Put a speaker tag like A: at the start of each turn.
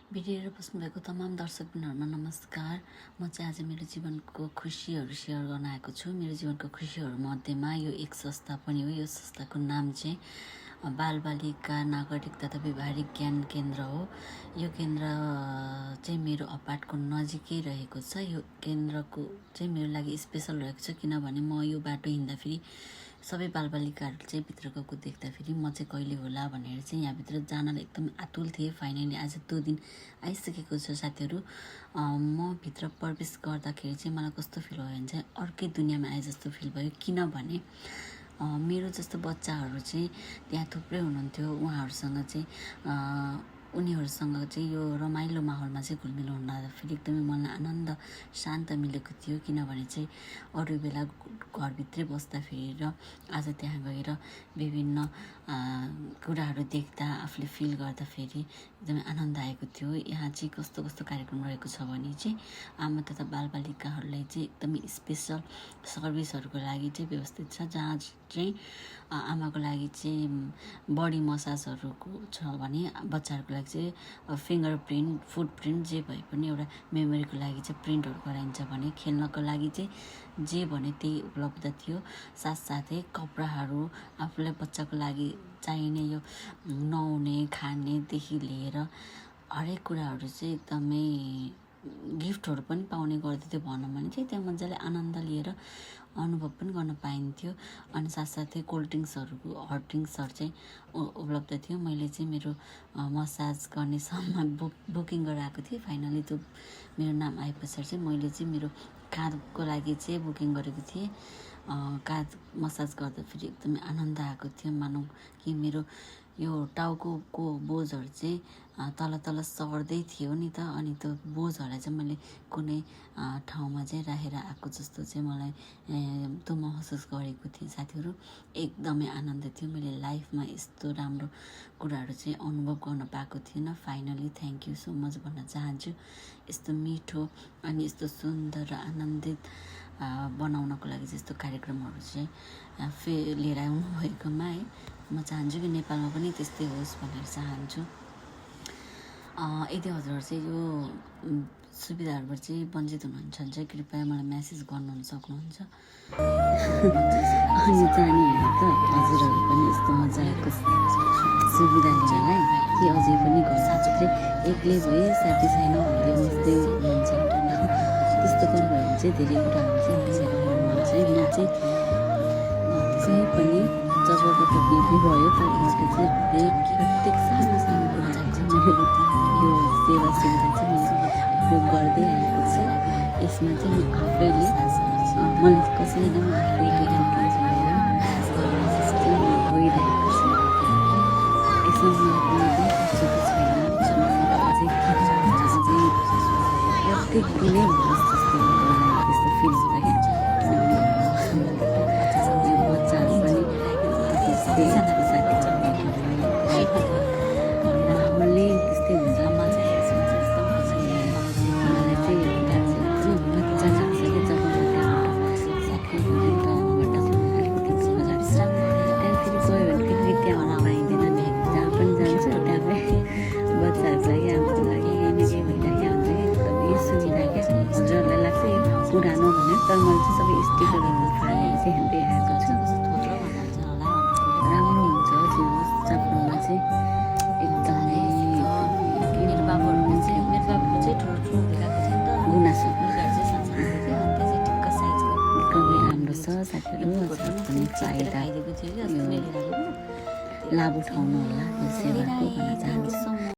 A: Video हेरेर बस्नुभएको तमाम दर्शकबिनहरूमा नमस्कार। म चाहिँ आज मेरो जीवनको खुसीहरू सेयर गर्न आएको छु। मेरो जीवनको खुसीहरू मध्येमा यो एक संस्था पनि हो। यो संस्थाको नाम चाहिँ बालबालिका नागरिक तथा व्यवहारिक ज्ञान केन्द्र हो। यो केन्द्र चाहिँ मेरो अपार्टको नजिकै रहेको छ। यो केन्द्रको चाहिँ मेरो लागि स्पेसल रहेको छ किनभने म यो बाटो हिँड्दाखेरि सबै बालबालिकाहरू चाहिँ भित्र गएको देख्दाखेरि म चाहिँ कहिले होला भनेर चाहिँ यहाँभित्र जानलाई एकदम आतुल थिएँ। फाइनली आज त्यो दिन आइसकेको छ साथीहरू। म भित्र प्रवेश गर्दाखेरि चाहिँ मलाई कस्तो फिल भयो भने चाहिँ अर्कै दुनियाँमा आए जस्तो फिल भयो। किनभने मेरो जस्तो बच्चाहरू चाहिँ त्यहाँ थुप्रै हुनुहुन्थ्यो। उहाँहरूसँग चाहिँ उनीहरूसँग चाहिँ यो रमाइलो माहौलमा चाहिँ घुलमिल हुँदाखेरि एकदमै मलाई आनन्द शान्त मिलेको थियो। किनभने चाहिँ अरू बेला घरभित्रै बस्दाखेरि र आज त्यहाँ गएर विभिन्न कुराहरू देख्दा आफूले फिल गर्दाखेरि एकदमै आनन्द आएको थियो। यहाँ चाहिँ कस्तो कस्तो कार्यक्रम रहेको छ भने चाहिँ आमा तथा बालबालिकाहरूलाई चाहिँ एकदमै स्पेसल सर्भिसहरूको लागि चाहिँ व्यवस्थित छ। जहाँ चाहिँ आमाको लागि चाहिँ बडी मसाजहरूको छ भने बच्चाहरूको लागि चाहिँ फिङ्गर प्रिन्ट फुट प्रिन्ट जे भए पनि एउटा मेमोरीको लागि चाहिँ प्रिन्टहरू गराइन्छ भने खेल्नको लागि चाहिँ जे भने त्यही उपलब्ध थियो। साथसाथै कपडाहरू आफूलाई बच्चाको लागि चाहिने यो नुहाउने खानेदेखि लिएर हरेक कुराहरू चाहिँ एकदमै गिफ्टहरू पनि पाउने गर्दथ्यो। भनौँ भने चाहिँ त्यहाँ मजाले आनन्द लिएर अनुभव पनि गर्न पाइन्थ्यो। अनि साथसाथै कोल्ड ड्रिङ्क्सहरूको हट ड्रिङ्क्सहरू चाहिँ उपलब्ध थियो। मैले चाहिँ मेरो मसाज गर्ने सम्म बुकिङ गरेर आएको थिएँ। फाइनली त्यो मेरो नाम आए पछाडि चाहिँ मैले चाहिँ मेरो काँधको लागि चाहिँ बुकिङ गरेको थिएँ। काँध मसाज गर्दा फेरि एकदमै आनन्द आएको थियो। मानौँ कि मेरो यो टाउको बोझहरू चाहिँ तल तल सर्दै थियो नि त। अनि त्यो बोझहरूलाई चाहिँ मैले कुनै ठाउँमा चाहिँ राखेर आएको जस्तो चाहिँ मलाई त्यो महसुस गरेको थिएँ साथीहरू। एकदमै आनन्द थियो। मैले लाइफमा यस्तो राम्रो कुराहरू चाहिँ अनुभव गर्न पाएको थिएन। Finally thank you so much भन्न चाहन्छु। यस्तो मिठो अनि यस्तो सुन्दर र आनन्दित बनाउनको लागि चाहिँ यस्तो कार्यक्रमहरू चाहिँ लिएर आउनु भएकोमा है म चाहन्छु कि नेपालमा पनि त्यस्तै होस् भनेर चाहन्छु। यदि हजुरहरू चाहिँ यो सुविधाहरूबाट चाहिँ वञ्चित हुनुहुन्छ भने चाहिँ कृपया मलाई म्यासेज गर्नु सक्नुहुन्छ। अनि जाने त हजुरहरू पनि यस्तो मजाको सुविधा लिनलाई कि अझै पनि घरभित्रै एक्लै भए साथी छैन भन्दै बस्दै हुनुहुन्छ। त्यस्तो गर्नुभयो भने चाहिँ धेरै कुराहरू चाहिँ मिलेर गर्नुहुन्छ है। म चाहिँ कहीँ पनि जबबाट बेबी भयो तबबाट चाहिँ प्रत्येक सानो सानो कुराहरू चाहिँ मैले यो सेवा सुविधा चाहिँ मैले उपयोग गर्दै आएको छु। यसमा चाहिँ म आफैले मलाई कसैले म आफैले गइरहेको छु। यसमा मलाई कुनै पनि खर्चको छैन। अझै प्रत्येक दिनै होस् जस्तो मलाई त्यस्तो फिल हुन्छ क्या। बच्चाहरू पनि त्यस्तै माहौलले त्यस्तै हुन्छ। मलाई चाहिँ मजा लाग्छ कि जब म त्यहाँबाट साथीहरू ठाउँबाट अलिकति बजार छ त्यहाँ फेरि गयो भने फेरि त्यहाँ हरा पाइँदैन। जहाँ पनि जान्छ त्यहाँ बच्चाहरूको लागि आमाको लागि केही भइरहेको हुन्छ कि एकदमै सुविधा क्या। हजुरहरूलाई लाग्छ यो पुरानो भनेर तर मैले चाहिँ सबै स्टिकरहरू फालेर चाहिँ हेर्दै आएको छु। राम्रो हुन्छ जे होस् चाप्लोमा चाहिँ एकदमै मेरो बाबुहरूको चाहिँ ठुलो देखाएको थियो नि त गुनासो एकदमै राम्रो छ साथीहरू। पनि फाइदा लाभ उठाउनु होला यो सेवाको भन्न चाहन्छु।